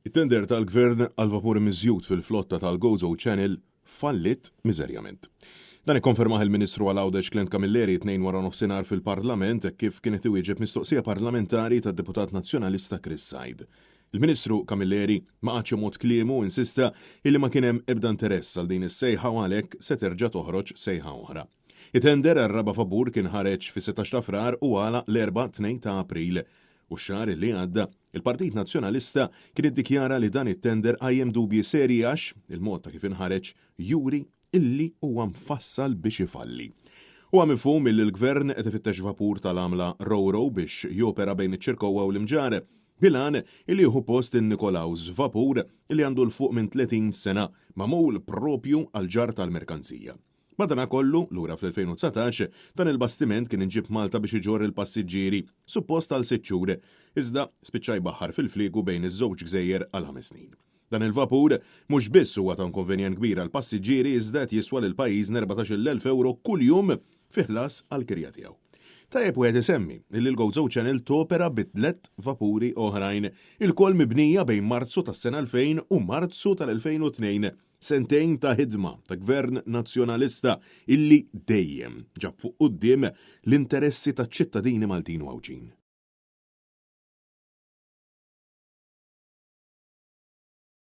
It-tender tal-Gvern għal vapur miżjud fil-flotta tal-Gozo Channel fallit miżerjament. Dan ikkonfermah il-Ministru għal Għawdex Clint Camilleri t-Tnejn waranofsinhar fil-Parlament hekk kif kien qed iwieġeb mistoqsija parlamentari tad-Deputat Nazzjonalista Chris Said. Il-Ministru Camilleri ma qagħadx imgħodd kliemu u insista illi ma kien hemm ebda interess għal din is-sejħa u għalhekk se terġa' toħroġ sejħa oħra. It-tender għar-raba' vapur kien ħareġ fis-16 ta' Frar u għalaq l-Erbgħa 2 ta' April. U x-xahar li għadda, il-Partit Nazzjonalista kien iddikjara li dan it-tender qajjem dubji serji għax il-mod ta' kif inħareġ juri illi huwa mfassal biex ifalli. Huwa mifhum illi l-Gvern qed ifittex vapur tal-għamla ro-ro biex jopera bejn iċ-Ċirkewwa u l-Imġarr, bil-għan illi jieħu post in-Nikolaus, vapur illi għandu 'l fuq minn 30 sena, magħmul proprju għall-ġarr tal-merkanzija. Madanakollu, lura fl-2019, dan il-bastiment kien inġieb Malta biex iġorr il-passiġġieri, suppost għal sitt xhur, iżda spiċċa jbaħħar fil-fliegu bejn iż-żewġ gżejjer għal ħames snin. Dan il-vapur mhux biss huwa ta' inkonvenjent kbir għall-passiġġieri iżda qed jiswa lil pajjiżna 14,000 ewro kuljum fi ħlas għall-kirja tiegħu. Tajjeb wieħed isemmi li l-Gozo Channel topera bi tlett vapuri oħrajn, ilkoll mibnija bejn Marzu tas-sena 2000 u Marzu tal-2002. Sentejn ta' ħidma ta' Gvern Nazzjonalista illi dejjem ġab fuq quddiem l-interessi taċ-ċittadini Maltin u Għawdxin.